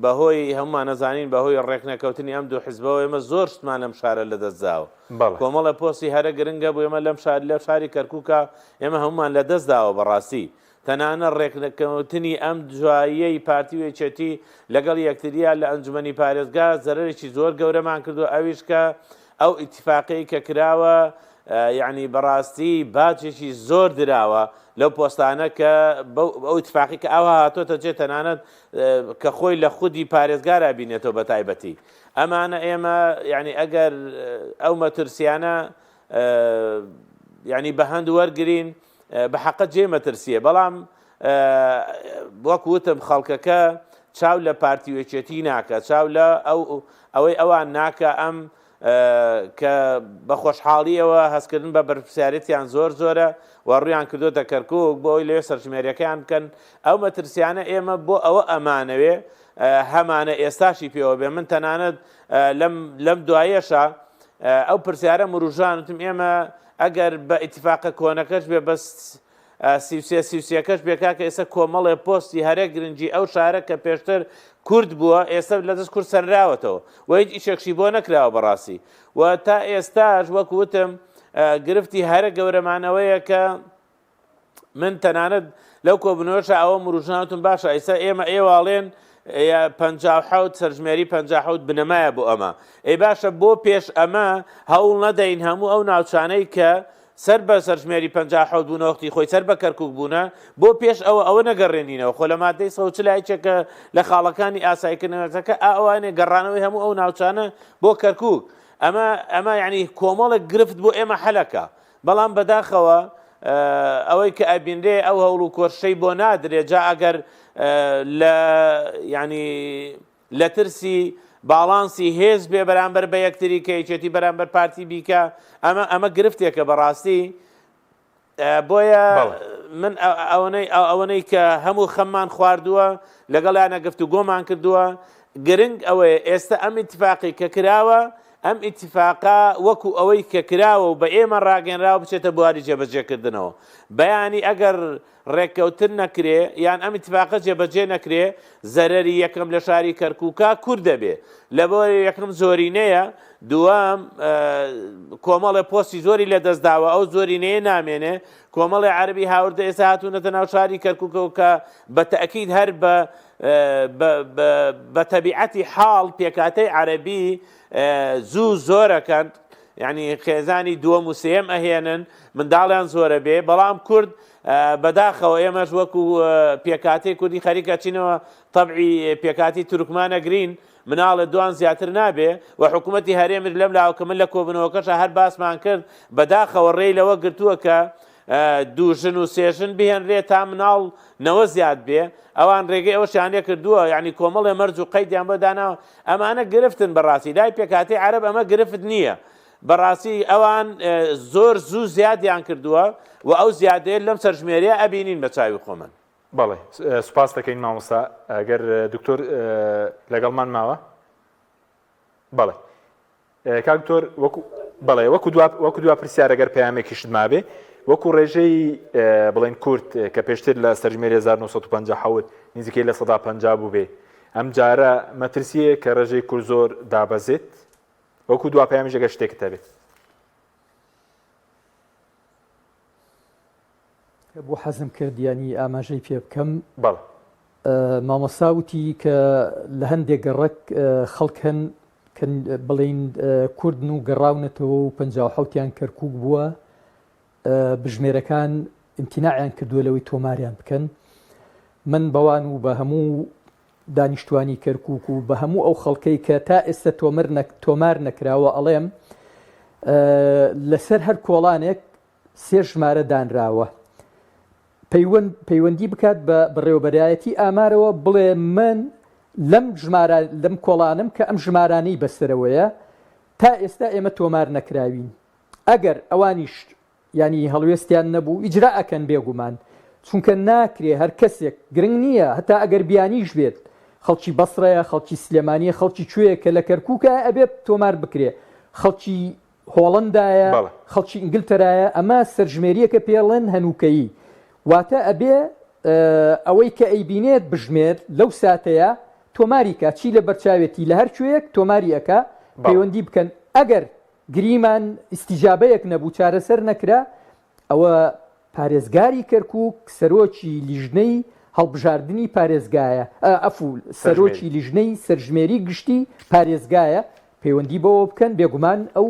بەهۆی هەموومان ئەزانین بەهۆی ڕێکنەکەوتنی ئەم دوو حزبەوە ئێمە زۆر شتمان لەم شارە لەدەست داوە. بەڵێ. کۆمەڵێ پۆستی هەرە گرنگ هەبوو ئێمە لەم شار لە شاری کەرکووکا ئێمە هەموومان لەدەست داوە بەڕاستی. تەنانە ڕێکنەکەوتنی ئەم دواییەی پارتی و یەکێتی لەگەڵ یەکتریا لە ئەنجومەنی پارێزگا زەرەرێکی زۆر گەورەمان کردووە ئەویش کە ئەو ئیتیفاقەی کە کراوە یەعنی بەڕاستی باجێکی زۆر دراوە لەو پۆستانە کە ئەو ئیتفاقی کە ئاوا هاتۆتە جێ تەنانەت کە خۆی لە خودی پارێزگارا بینێتەوە بە تایبەتی ئەمانە ئێمە یعنی ئەگەر ئەو مەترسیانە یعنی بە هەند وەرگین بە حەقە جێ مەترسیە بەڵام وەک وتم خەڵکەکە چاو لە پارتی وێچێتی ناکە چاو لە ئەو ئەوەی ئەوان ناکە ئەم کە بە خۆشحاڵییەوە هەستکردن بە بەرپرسیارێتیان زۆر زۆرە و ڕوویان کردۆتە کەرکووک بۆ ئەوەی لەوێ سەرژمێرییەکەیان بکەن، ئەو مەترسیانە ئێمە بۆ ئەوە ئەمانەوێ هەمانە ئێستاشی پێوە بێ، من تەنانەت لەم لەم دوایەشا ئەو پرسیارەم وروژان وتم ئێمە ئەگەر بە ئیتیفاقە کۆنەکەش بێ بەس 33 33 کەش بێ کاکە ئێستا کۆمەڵێ پۆستی هەرە گرنگی ئەو شارە کە پێشتر کورد بووە ئێستا لە دەست کورد سەنراوەتەوە و هیچ ئیشێکشی بۆ نەکراوە بەڕاستی و تا ئێستاش وەک وتم گرفتی هەرە گەورەمانەوەیە کە من تەنانەت لەو کۆبنەوەشە ئەوە مروژناوتم باشە ئێستا ئێمە ئێواڵێن 57 سەرژمێری 57 بنەمایە بۆ ئەمە. ئەی باشە بۆ پێش ئەمە هەوڵ نەدەین هەموو ئەو ناوچانەی کە سەر بە سەرژمێری 57 بوونە وەختی خۆی سەر بە کەرکوک بوونە بۆ پێش ئەوە ئەوە نەگەڕێنینەوە خۆ لە مادەی 140 یەکێکە لە خاڵەکانی ئاساییکردنەوەکە ئەوانێ گەڕانەوەی هەموو ئەو ناوچانە بۆ کەرکوک ئەمە ئەمە یعنی کۆمەڵێک گرفت بۆ ئێمە حەلەکە بەڵام بەداخەوە ئەوەی کە ئەبینرێ ئەو هەوڵ و کۆششەی بۆ نادرێ جا ئەگەر لە یعنی لە ترسی باڵانسی هێز بێ بەرامبەر بە یەکتری کە یەکێتی بەرامبەر پارتی بیکە ئەمە ئەمە گرفتێکە بەڕاستی بۆیە من ئەوەنەی ئەوەنەی کە هەموو خەممان خواردووە لەگەڵیانە گفتوگۆمان کردووە گرنگ ئەوەیە ئێستا ئەم ئیتفاقی کە کراوە ئەم ئیتفاقە وەکو ئەوەی کە کراوە و بە ئێمە ڕاگەنراوە بچێتە بواری جێبەجێکردنەوە بەیانی ئەگەر ڕێککەوتن نەکرێ یان ئەم ئیتفاقە جێبەجێ نەکرێ زەرەری یەکەم لە شاری کەرکووکا کورد دەبێ لەبەر یەکەم زۆرینەیە دووەم کۆمەڵێ پۆستی زۆری لە دەست داوە ئەو زۆرینەیە نامێنێ کۆمەڵێ عەربی هاوردە ئێستا هاتوونەتە ناو شاری کەرکووکەوە کە بە تەئکید هەر بە بە تەبیعەتی حاڵ پێکاتەی عەربی زوو زۆرەکەن یعنی خێزانی دووەم و سێم ئەهێنن منداڵیان زۆرە بێ بەڵام کورد بەداخەوە ئێمەش وەکو پێکاتەی کوردی خەریکە چینەوە تەبعی پێکاتی تورکمانەگرین مناڵە دوان زیاتر نابێ و حکوومەتی هەرێمر لەم لاوە کە من لە کۆبنەوەکەشە هەر باسمان کرد بەداخەوە ڕێی لەوە گرتووە کە دوو ژن و سێ ژن بهێنرێ تا مناڵ نەوە زیاد بێ ئەوان ڕێگەی ئەوەشیان لێ کردووە یعنی کۆمەڵێ مەرج و قەیدیان بۆ داناوە ئەمانە گرفتن بەڕاستی لای پێکهاتەی عەرەب ئەمە گرفت نییە بەڕاستی ئەوان زۆر زوو زیادیان کردووە و ئەو زیادەیە لەم سەرژمێریە ئەبینین بە چاوی خۆمان. بەڵێ سوپاس دەکەین مامۆستا ئەگەر دکتۆر لەگەڵمان ماوە بەڵێ کاک دکتۆر وەکو بەڵێ وەکو دوا وەکو دوا پرسیار ئەگەر پەیامێکیشت مابێ وەکو ڕێژەی بڵێن کورد کە پێشتر لە سەرژمێری 1957 نزیکەی 50% بوو بێ ئەم جارە مەترسیە کە ڕێژەی کورد زۆر دابەزێت وەکو دوا پەیامیش ئەگەر شتێکت هەبێت. بۆ حەزم کرد یانی ئاماژەی پێ بکەم. بەڵێ. مامۆستا وتی کە لە هەندێک گەڕەک خەڵک هەن کە بڵێین کوردن و گەڕاونەتەوە و 57یان کەرکووک بووە بژمێرەکان ئیمتیناعیان کردووە لەوەی تۆماریان بکەن من بەوان و بە هەموو دانیشتوانی کەرکوک و بە هەموو ئەو خەڵکەی کە تا ئێستا تۆمر تۆمار نەکراوە ئەڵێم لەسەر هەر کۆڵانێک سێ ژمارە دانراوە پەیوەند پەیوەندی بکات بە بەڕێوەبەرایەتی ئامارەوە بڵێ من لەم ژمارە لەم کۆڵانم کە ئەم ژمارانەی بەسەرەوەیە تا ئێستا ئێمە تۆمار نەکراوین ئەگەر ئەوانیش یانی هەڵوێستیان نەبوو ئیجرا ئەکەن بێگومان چونکە ناکرێ هەر کەسێک گرنگ نییە هەتا ئەگەر بیانیش بێت خەڵکی بەسڕەیە خەڵکی سلێمانیە خەڵکی کوێیە کە لە کەرکوکە ئەبێ تۆمار بکرێ خەڵکی هۆڵەندایە بەڵێ. خەڵکی ئینگلتەرایە ئەمە سەرژمێریەکە پێڵێن هەنوکەیی واتە ئەبێ ئەوەی کە ئەیبینێت بژمێر لەو ساتەیە تۆماری کا چی لە بەرچاوێتی لە هەر کوێیەک تۆماری ئەکا بەڵێ. پەیوەندی بکەن ئەگەر گریمان ئیستیجابەیەک نەبوو چارەسەر نەکرا ئەوە پارێزگاری کەرکوک سەرۆکی لیژنەی هەڵبژاردنی پارێزگایە ئەفو سەرۆکی لیژنەی سەرژمێری گشتی پارێزگایە پەیوەندی بەوە بکەن بێگومان ئەو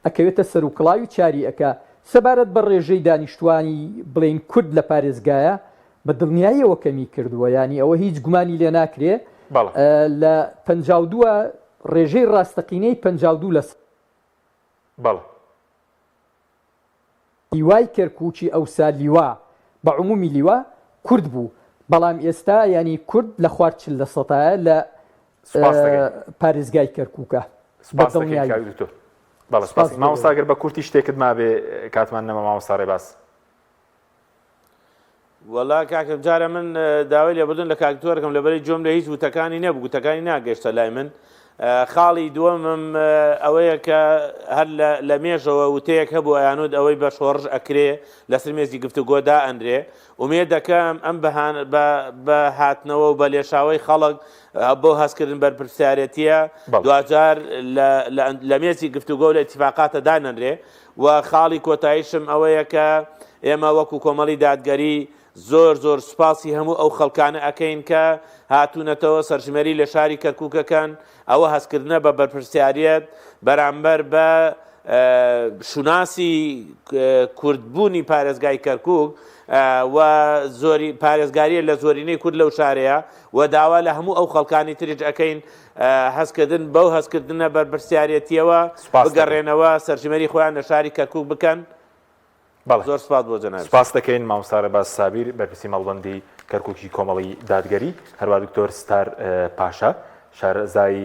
ئەکەوێتە سەروکڵاوی چاری ئەکا سەبارەت بە ڕێژەی دانیشتوانی بڵێین کورد لە پارێزگایە بە دڵنیاییەوە کەمی کردووە یانی ئەوە هیچ گومانی لێ ناکرێ لە 52 ڕێژەی ڕاستەقینەی 52 لە بەڵێ. لیوای کەرکوکی ئەوسا لیوا بە عمومی لیوا کورد بوو بەڵام ئێستا یانی کورد لە خوار 40 لە سەتایە لە سپاس دەکەین. پارێزگای کەرکوکە بە سپاس دەکەین دڵنیایی. کاک دکتۆر. بەڵێ سپاس سپاس. بۆ مامۆستا ئێوە. گەر بە کورتی شتێکت مابێ کاتمان نەما مامۆستا ڕێباز. وەڵا کاکە جارە من داوای لێبوردن لە کاک دکتۆرەکەم لەبەری جۆم لە هیچ وتەکانی نەبوو گوتەکانی ناگەشتە لای من خاڵی دووەمم ئەوەیە کە هەر لە مێژەوە وتەیەک هەبوو ئەیانوت ئەوەی بە شۆڕش ئەکرێ لەسەر مێزی گفتوگۆ دائەنرێ ئومێد دەکەم ئەم بە هاتنەوە و بە لێشاوەی خەڵک بۆ هەستکردن بەرپرسیارەتیە دواجار لە مێزی گفتوگۆ لە ئیتفاقاتە دانەنرێ و خاڵی کۆتاییشم ئەوەیە کە ئێمە وەکو کۆمەڵی دادگەری زۆر زۆر سوپاسی هەموو ئەو خەڵکانە ئەکەین کە هاتوونەتەوە سەرژمێری لە شاری کەرکووک ئەکەن، ئەوە هەستکردنە بە بەرپرسیاریەت بەرامبەر بە شوناسی کوردبوونی پارێزگای کەرکووک و زۆری پارێزگاریە لە زۆرینەی کورد لەو شارەیە و داوا لە هەموو ئەو خەڵکانی تریش ئەکەین هەستکردن بەو هەستکردنە بەرپرسیارەتیەوە بگەڕێنەوە سەرژمێری خۆیان لە شاری کەرکووک بکەن. بەڵێ زۆر سپاس بۆ جەنابیشت. سپاست دەکەین مامۆستا ڕێباز سابیر بەرپرسی مەڵبەندی کەرکوکی کۆمەڵی دادگەری، هەروا دکتۆر ستار پاشا شارەزای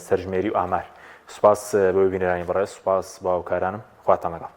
سەرژمێری و ئامار. سپاس بۆ بینەرانی بەڕێز، سپاس بۆ هاوکارانم، خواتان لەگەڵ.